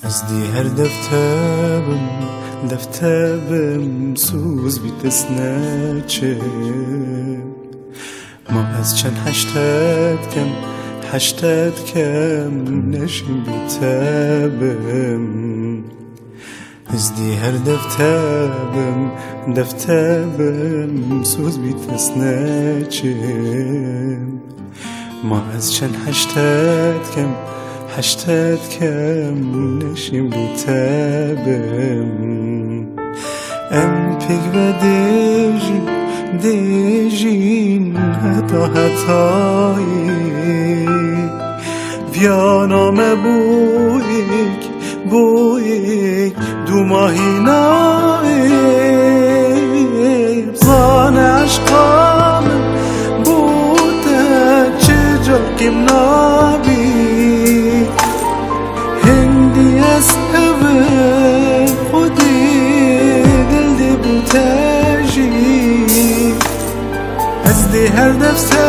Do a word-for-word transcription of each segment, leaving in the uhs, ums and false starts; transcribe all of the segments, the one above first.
Ez dî her defte bim, defte bim, soz bî dest neçim. Ma ez çend heşte dikem, heşte dikem, neşim bî te bim. Ez dî her defte bim, defte bim, soz bî dest neçim. Ma ez çend heşte dikem, heşte dikem, neşim bî te bim. Em pêk ve dêjin, dêjin heta hetayî. Viyana me bûyîk, bûyîk dûmahî nayê. Zane eşqa min bo te çi carkêm nabî. Hingdî ez hevim xwedî dil dê bo te jî. Ez dê her defte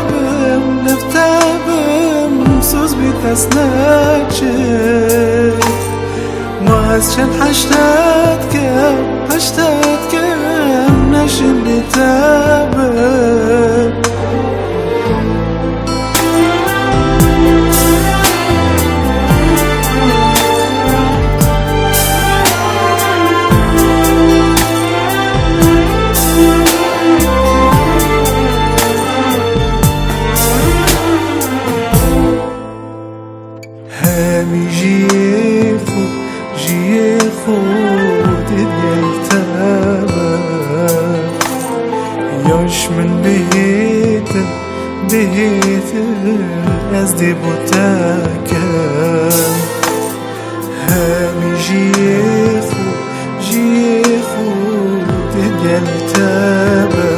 bim, defte bim, soz bî dest neçim. Ma ez çend heşte dikem, heşte dikem, neşim bî te bim. Hemî jiyê xwe, jiyê xwe digel te be. Ya ji min bihêtin, bihêtin, ez dê bo te kem. Hemî jiyê xwe, jiyê xwe digel te be.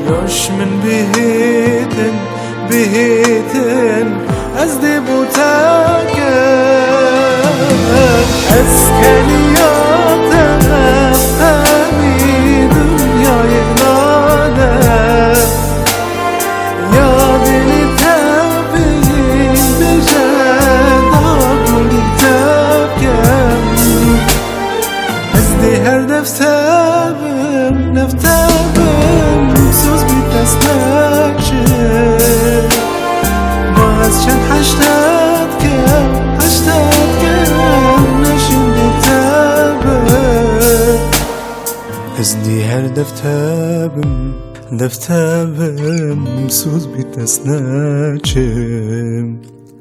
Ya ji min bihêtin, bihêtin, ez dê bo te kem. Ez keniya te me, hemî dinyayê nade. Ya dilê te bî, bêje da gulî te Ez dî her defte bim, defte bim, soz bî dest neçim.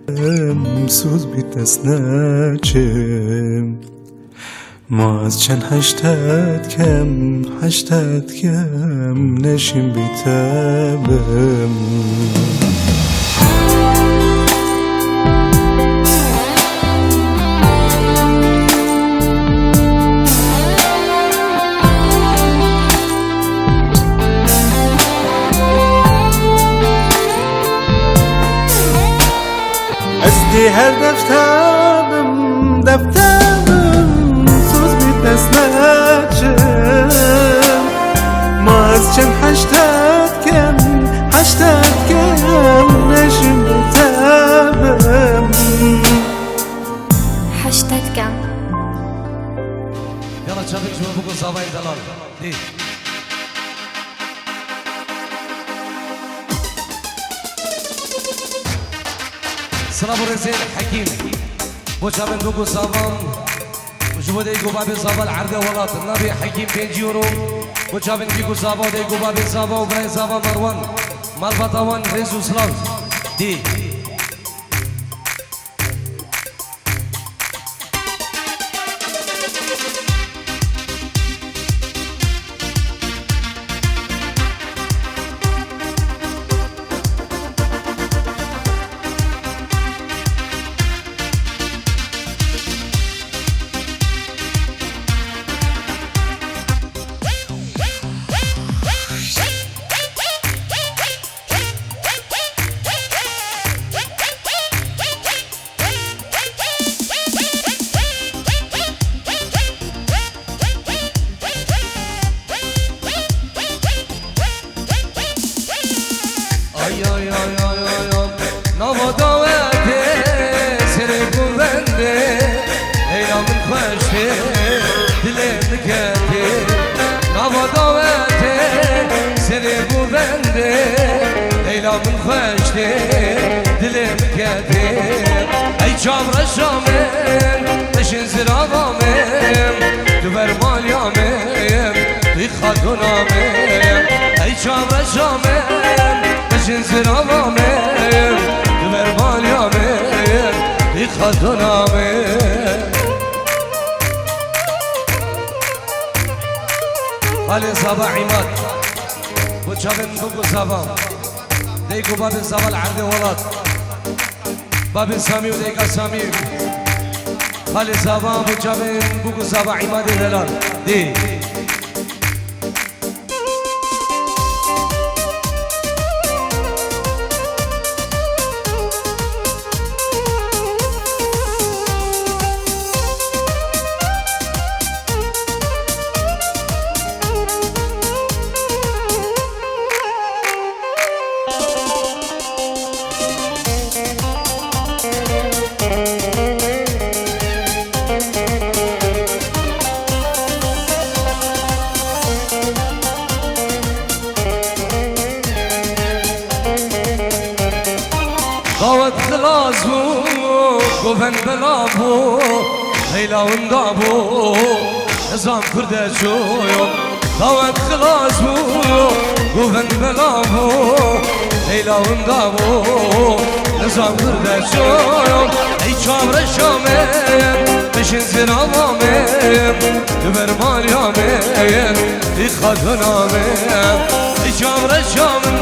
Em soz bî dest neçim. Ma ez çend heştet kem, heştet kem, neşim bî te bim. Ez dê her defte bim, defte bim, soz bî dest neçim. Ma ez çend heştet kem, heştet kem, neşim bî te bim. Heştet kem. Yala çavik ji bo bigo zavayê delal. Dê. Silav û rêzên Hekîm. Bo çavên dûk û zavan. Ji bo dayik û babê zava li erdê welat. Navê Hekîm pêncî euro. Bo çavên dîk û zava, dayik û babê zava û birayê zava Merwan. Malbata wan rêz û silav. Dê. Ay, ay, ay, ay, ay, ay. Nava dawetê serê bûvendê, heyla min xweş tê, dilê min ketê. Nava dawetê serê bûvendê, heyla min xweş tê, dilê min ketê. Ey çavreşa min, bişin zirava min, tu ber maliya min. Ey xatuna min, ey çavreşa min, bişin zirava min, tu ber maliya min, ey xatuna min. Xalê Zava Îmad, bo çavên bûk û zava, dayik û babê zava li erdê welat. Babê Samî û dayika Samî. Xalê Zava, bo çavên bûk û zava Îmadê delal. Dê. Dawet xilas bû, govend bela bû, heyla winda bû. Nizam Kurdeşoyo, dawet xilas bû, govend bela bû, heyla winda bû. Nizam Kurdeşoyo, ey çavreşa min, bişin zirava min, tu ber maliya min, ey xatuna min, ey çavreşa min,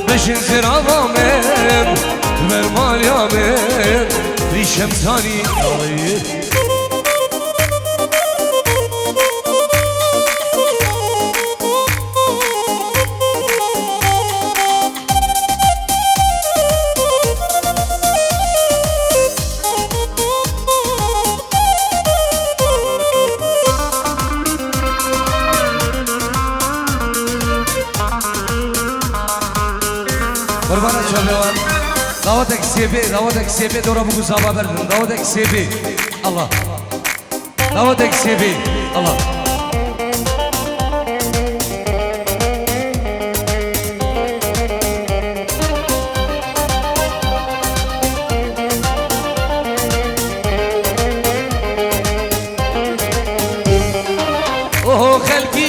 bişin zirava min, tu ber maliya min, ey şemtanî. Qurbana çavê wan. Dawetek sêbê, dawetek sêbê dora bûk û zava berdin. Dawetek sêbê. Allah. Dawetek sêbê. Allah. Oho xelkî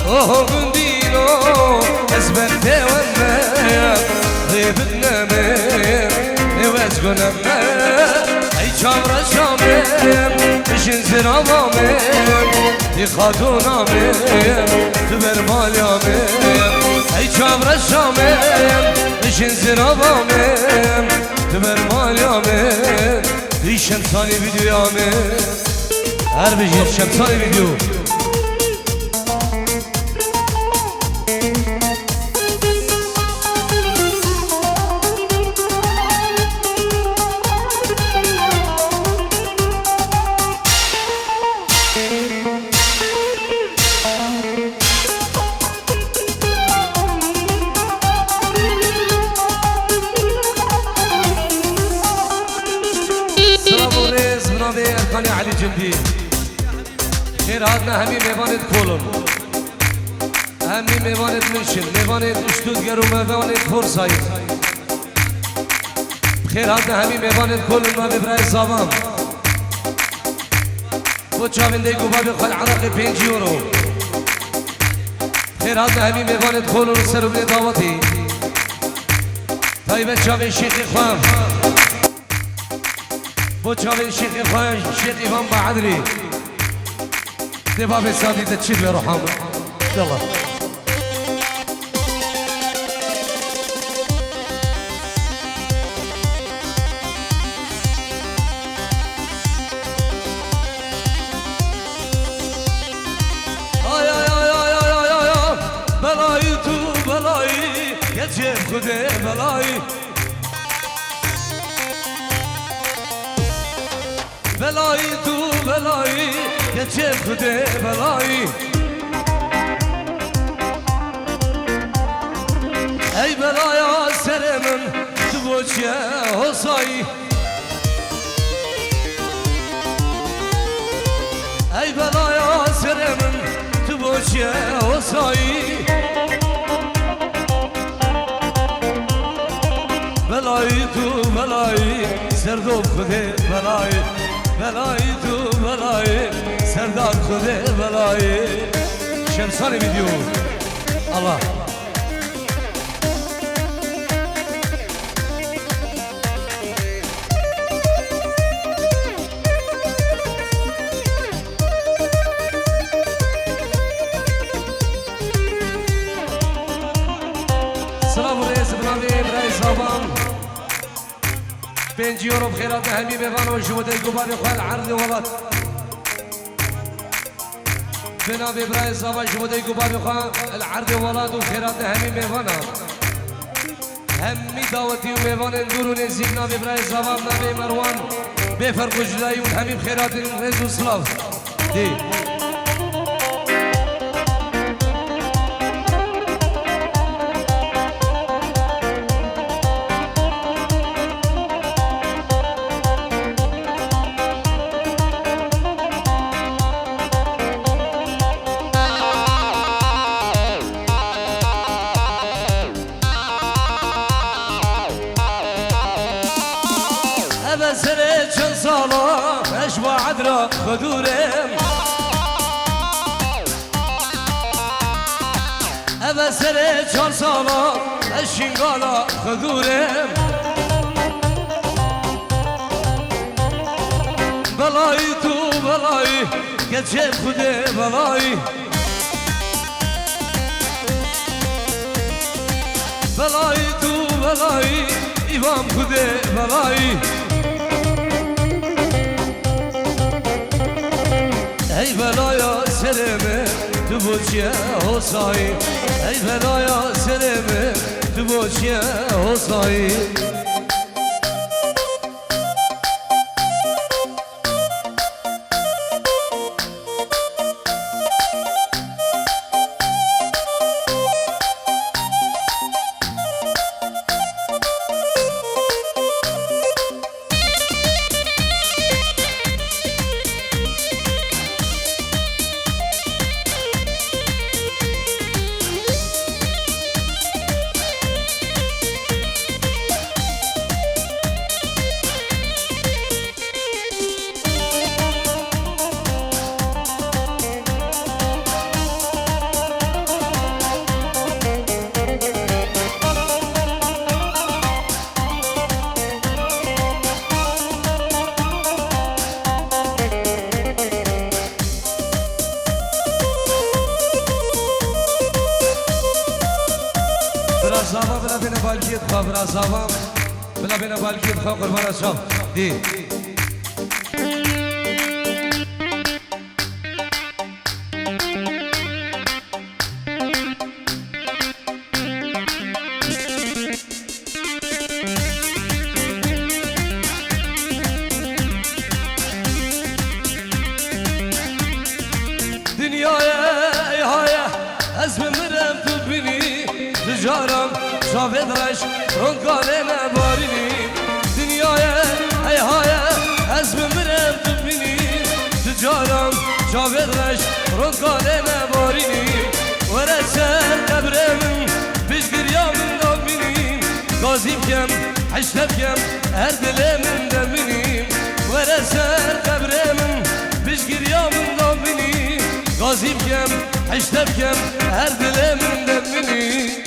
Oh gundîno, ez ber te weme, rê bidneme, ê wez guneme. Ey çavreşa me, jin zirava me, di xatûna me, tu ber maliya me. Ey çavreşa me, jin zirava me, tu ber maliya me. Di şemsanê vîdyoya me. Her bijî şemsanê vîdyo. Silav û rêz, bi navê Erkanê Elî Cindî. Xêr hatine hemî mêvanêt kolon. Hemî mêvanêt min şin, mêvanêt Uştûdger û mêvanêt Forsayî. Xêr hatine hemî mêvanêt kolon, navê birayê Zavan. Bo çavên dayik û bavê xwe li Iraqê pêncî euro. Xêr hatine hemî mêvanêt kolon û ser û binê dawetê. Taybet çavên şêxê xwe. Bo çavên şêxê xwe, Şêx Îvan Baedrî. Dê bavê Sadî te çî be ruha min. Yallah. Ay, ay, ay, ay, ay, ay, ay, ay. Belayî tu belayî, keçê Xwedê belayî. Belayî tu belayî, keçê Xwedê belayî. Ey belaya serê min, tu bo çi ye hosayî? Ey belaya serê min, tu bo çi ye hosayî? Belayî tu belayî, serdar Xwedê belayî. Belayî tu belayî, serdar Xwedê belayî. Şemsanê vîdyo. Allah. Silav û rêz, bi navê birayê Zavan. Pêncî euro bi xêra te hemî mêvanan ji bo dayik û bavê xwe li erdê welat. Bi navê birayê Zavan ji bo dayik û bavê xwe li erdê welat û xêra te hemî mêvanan. Hemî dawetî û mêvanên dûr û nêzîk navê birayê Zavan, navê Merwan, bê ferq û cudayî û hemî bi xêra te rêz û silav. Dê. Eve serê çend sala ez ji Baedra xwe dûr im. Eve serê çar sala ez Şingala xwe dûr im. Belayî tu belayî, keçê Xwedê belayî. Belayî tu belayî, îvan Xwedê belayî. Ey belaya serê min, tu bo çi ye hosayî? Ey belaya serê min, tu bo çi ye hosayî? Zava bila bêne balgiyê xwe, bira zava bila bêne balgiyê xwe, qurbana çav dî. Dinyayê ey haye, ez bimirem tu bînî, tu caran çavê reş ronkalê me barînî. Dinyayê ey haye, ez bimirem tu bînî, tu caran çavê reş ronkalê me barînî. Were ser qebrê min, bijgiriya min nabînî. Gazî bikem, hişte bikem, her dilê min de minî. Were ser qebrê min, bijgiriya min de minî. Gazî bikem, hişte bikem, her dilê min de minî.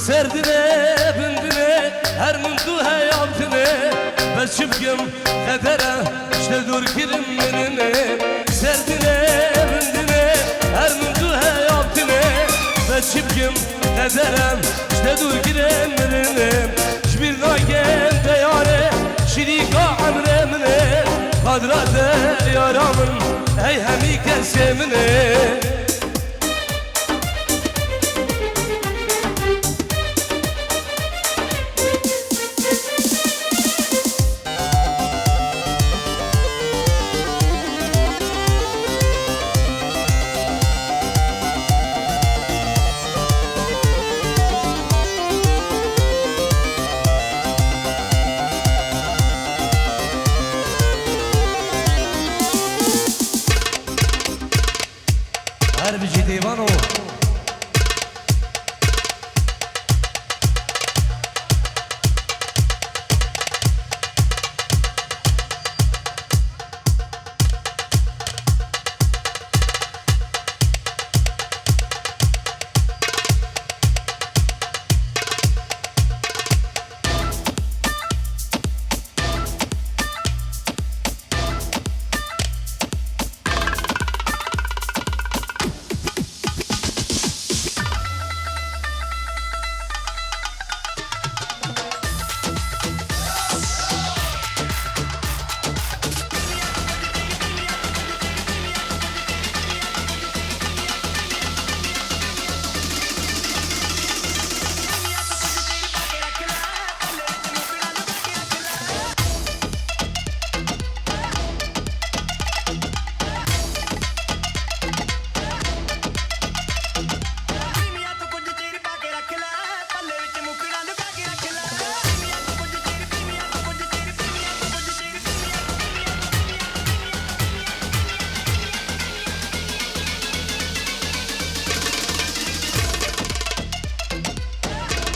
Serdine, bindine, her min tu heyatine, bes çi bikim, qedere, işte dûr kirim minine. Serdine, bindine, her min tu heyatine, bes çi bikim, qedere, işte dûr kirim minine. Ji bîr nakem te yare, şirîka emrê min e, qadra te yara min, ey hemî kesê min e. Her bijî dêvano.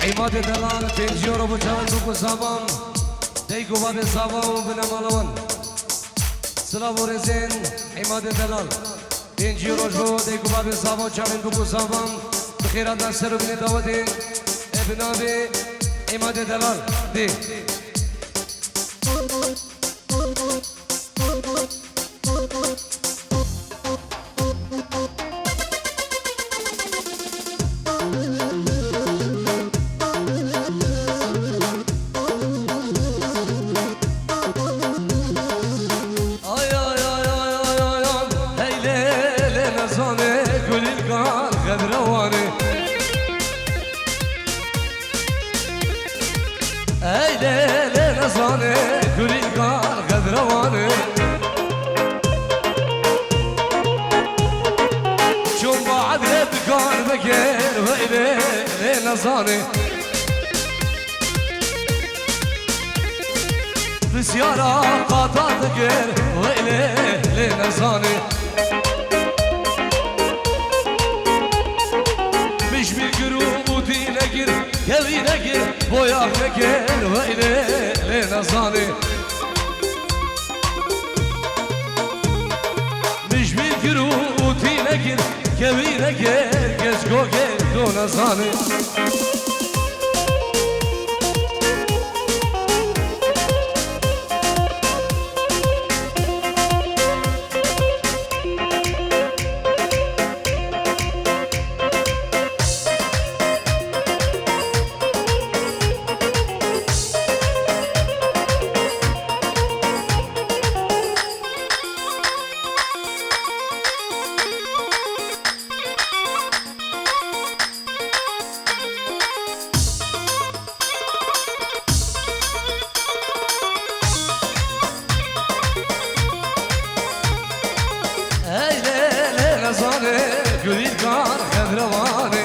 Îmadê Delal, pêncî euro bo çavan, bo ku zavan, deyk û bavê zavan û binemala wan. Silav û rêzên Îmadê Delal. Pêncî euro ji bo deyk û bavê zavan, çavên bûk û zavan, bi xêr hatin ser û binê dawetê, e, bi navê Îmadê Delal dê. Ay, ay, ay, ay, ay, ay, ay. Hey lê, lê nezane, gulîlkan xedrewanê. Hey lê, lê nezane, gulîlkan xedrewanê. Çomba edre dikar vekir, hey lê, lê nezane. Pisyara qata dikir, wê lê, lê nezanî. Nekir weylê lê nezanê. Min ji bîr kir û tî nekir, kevî nekir, keç gogê do nezanê. Hey lê lê nezanê, gulîlkan xedrewanê.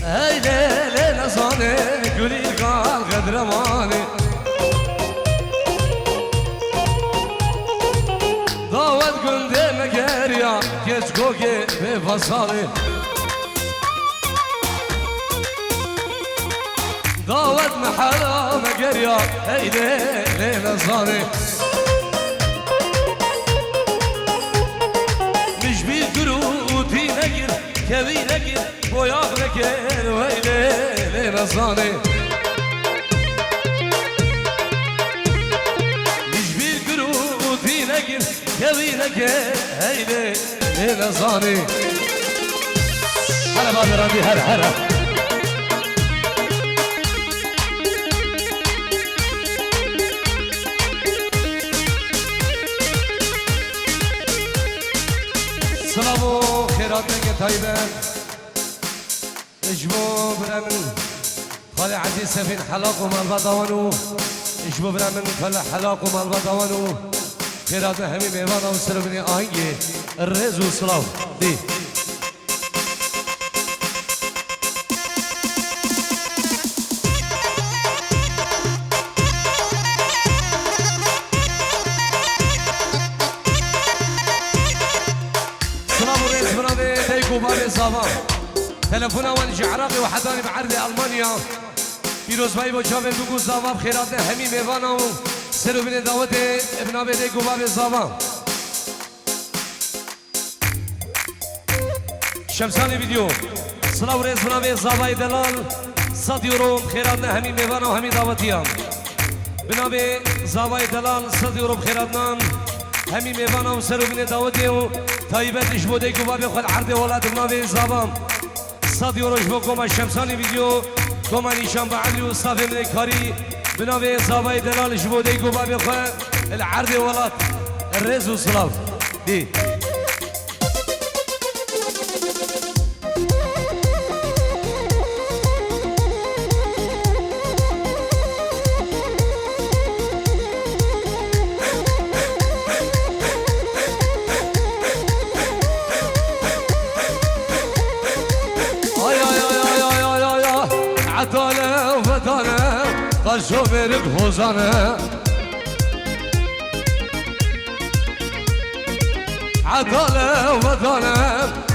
Hey lê lê nezanê, gulîlkan xedrewanê. Dawet gundê me geriya, keç gogê bê vasalê. Dawet mehela me geriya, hey lê lê nezanê. Min ji bîr kir û tî nekir, kevî nekir, boyax nekir, hey lê lê nezanê. Min ji bîr kir û tî nekir, kevî nekir, hey lê lê nezanê. Here bavê randî, here, here. Silav û xêrateke taybet ji bo birê min Xalê Ezîz Sefîn Helaq û malbata wan û ji bo birê min Xalê Helaq û malbata wan û xêrate hemî mêvana û serobînê ahengê rêz û silav dî. Silav û rêz binavê dayik û bavê Zava. Telefona wan ji Iraqê û hetanî bi erdê Almanya. Pîrozbayî bo çavên bûk û Zava bi xêr hatin hemî mêvana û serobînê dawetê binavê dayik û bavê Zava. Şemsanê Vîdeo. Silav û rêz binavê Zavayê Delal. Sed euro bi xêr hatin hemî mêvana û hemî dawetiyan. Binavê Zavayê Delal sed euro bi xêr hatinan hemî mêvana û serobînê dawetê û taybet ji bo dayik û bavê xwe li erdê welat binavê Zava. Sed euro ji bo koma Şemsanê Vîdeo, koma Nîşan Behlî û stafê min ê karî, binavê Zavayê Delal ji bo dayik û bavê xwe li erdê welat. Rêz û silav. Dî. Ay, ay, ay, ay, ay, ay, ay, ay. Etale û vetane, qaşo mêrik hozane. Etale û vetane,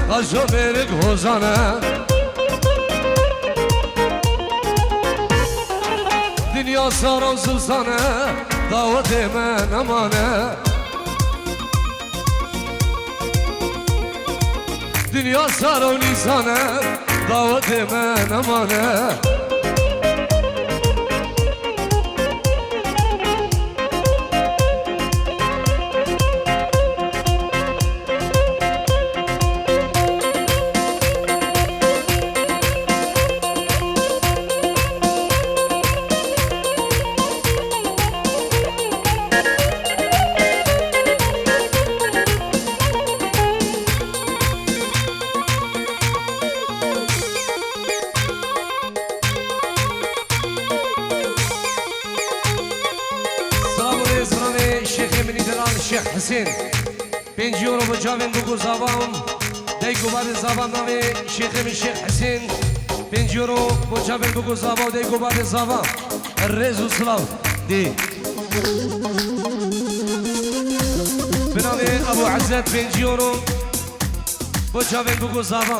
qaşo mêrik hozane. Dinya sar û zivsane, dawetê me nemane. Dinya sar û nîsan e, dawetê me nemane. Silav û rêz binavê Şêxê Minî Delal Şêx Hisên. Pênc euro bo çavên bûk û Zava. Dayik û bavê Zava navê Şêxê min Şêx Hisên. Pênc euro bo çavên bûk û Zava û dayik û bavê Zava. Rêz û silav. Dî. Binavê Ebû Ezzet pênc euro bo çavên bûk û Zava.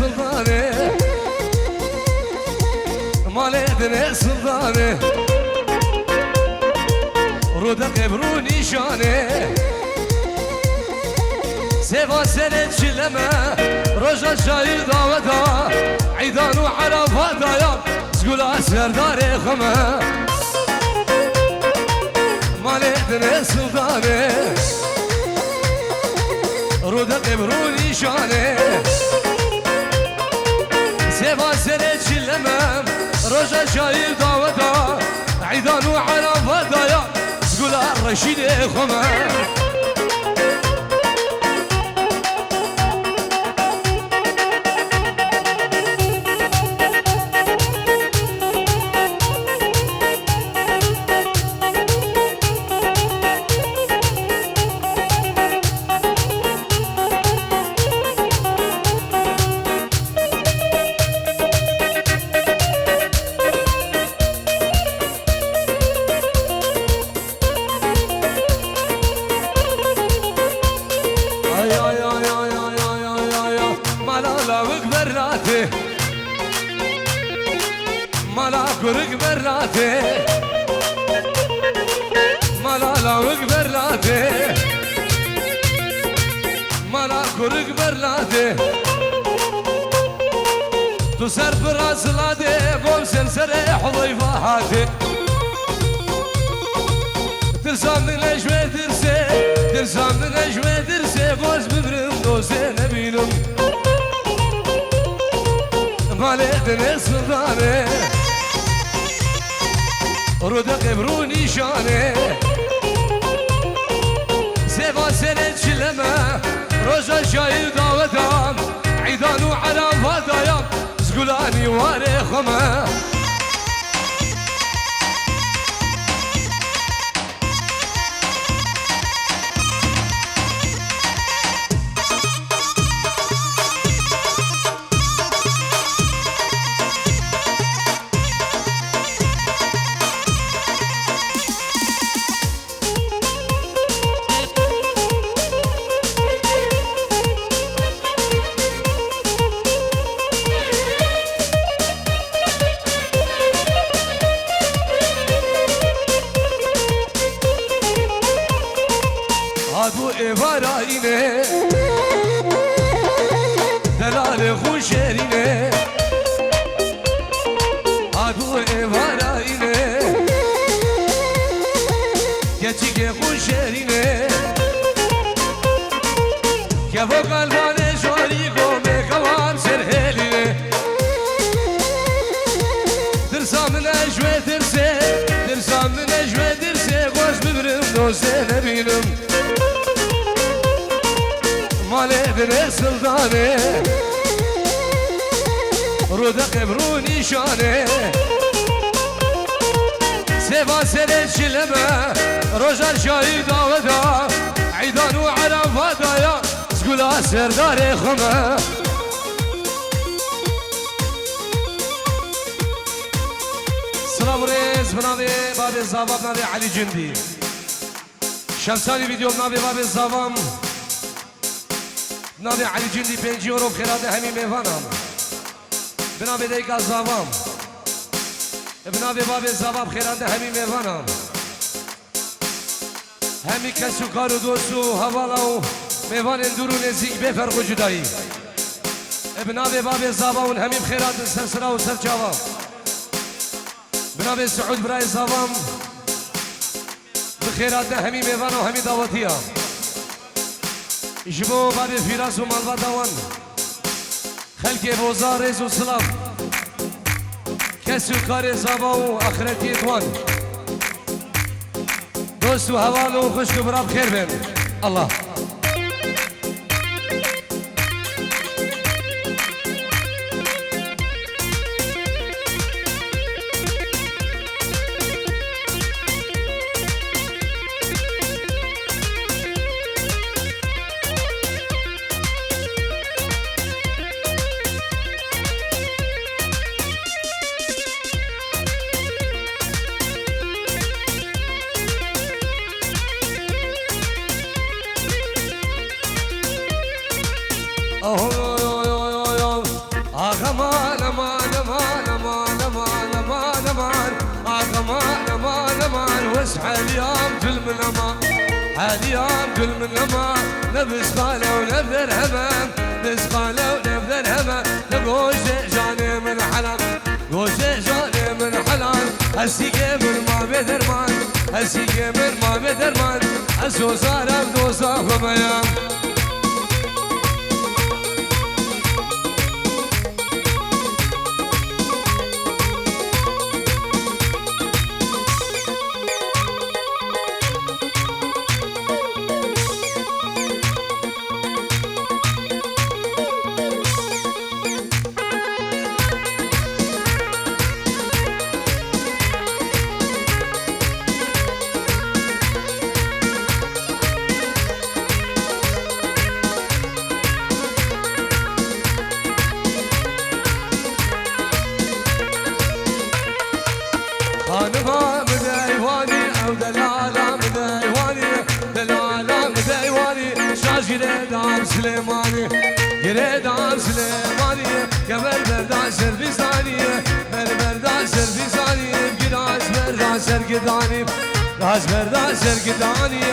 Sultanê, malê dinê Sultanê, rûde qebrû nîşanê. Sêva serê çile me, roja şayî daweta, îdan û erefata ya, zgula serdarê xwe me. Malê dinê Sultanê, rûde qebrû nîşanê. Sêva serê çile me, roja şayî daweta, îdan û erefata ya, zgula Reşîdê xwe me. Ay, ay, ay, ay, ay, ay, ay, ay, ay. Mala lawik bernatê. Mala kurik bernatê. Mala lawik bernatê. Mala kurik bernatê. Tu ser pira ziladê, bom ser serê Hudayfa hatê. Tirsa min e ji wê tirsê, tirsa min e ji wê tirsê, baz bibrim dostê nebînim. Malê dinê Sultanê, rûde qebrû nîşanê. Sêva serê çile me, roja şayî daweta, îdan û erefata ya, zgulanî warê xwe me. Sê nebînim. Malê dinê sildanê. Rûde qebrû nîşanê. Sêva serê çile me. Roja şahî daweta. Eydan û erefa daya. Zgula serdarê xwe me. Silav û rêz bi navê babê Zava, bi navê Elî Cindî. Şemsanî vîdeo bi navê babê Zavam. Bi navê Elî Cindî pêncî euro bi xêrate hemî mêvanan. Bi navê dayika Zavam. Bi navê babê Zava bi xêrate hemî mêvanan. Hemî kes û kar û dost û hevala û mêvanên dûr û nêzîk bê ferq û cudayî. E, bi navê babê Zava hûn hemî bi xêr hatin ser sira û ser çava. Bi navê Siûd birayê Zavam, bi xêr hatin hemî mêvan û hemî dawetiya. Ji bo babê Fîras û malbata wan. Xelkê Boza rêz û silav. Kes û karê Zava û axretiyê wan. Dost û heval û xwişk û bira bi xêr bên. Allah. Aman, aman, aman. Aman, aman, aman. Wes haliyam fil min aman. Haliyam fil min aman. Ne bisqale û ne derheme. Bisqale û ne derheme. Ne goşe canê min helal. Goşe canê min helal. Esîgê min ma bê derman. Esîgê min ma bê derman. Ez ozarem doza xwe me ya. Xanima min eywanî, ew delala min eywanî, delala min eywanî, şaş girêdan Silêmanî, girêdan Silêmanî, kemer berda ser Fîzanî, ber berda ser Fîzanî, giraj berda ser Gidanî, raj berda ser Gidanî,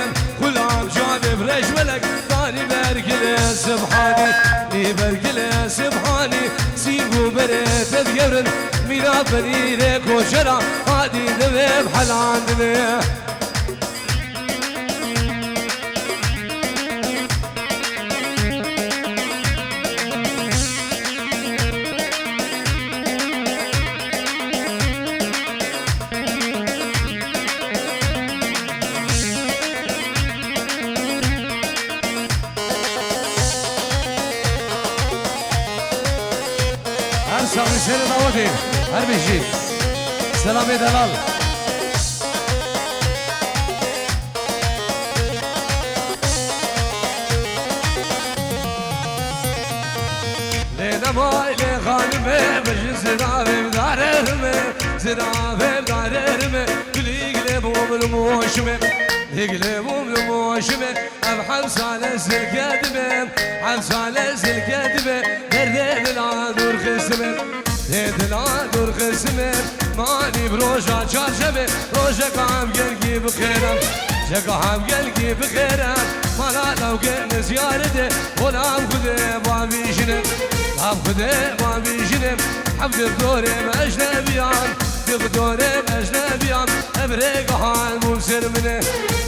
xulam canê bi reş melek, danî ber gilê Sibhanî, nî ber gilê Sibhanî, sîng û berê te digewrin, mîna penîrê koçera, hadî divê bi helandinê. Her saxî serê dawetê, her bijî. Selamê delal. Lê nema lê xanime, bijî ziravê darerime, ziravê darerime, gilî gilê bûm li moşime, gilê bûm li moşime. Ev hemsale zilke dibe, hemsale zilke dibe, derdê dila dûr xistime, dê dila dûr xistime, manî bi roja çarşemê, rojeka hevgelkî bi xêr e, rojeka hevgelkî bi xêr e, mala lewkê min ziyaretê, olam Xwedê bavîjine, av Xwedê bavîjine, hevdir dorê me ecnebiyan, di bi dorê me ecnebiyan, Ev rêgehan bû ser min e,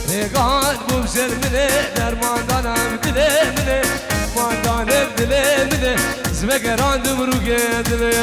rêgehan bû ser min e, derman dane ev dilê min e, derman dane ev dilê min e, ez vegerandim rûgê dilê.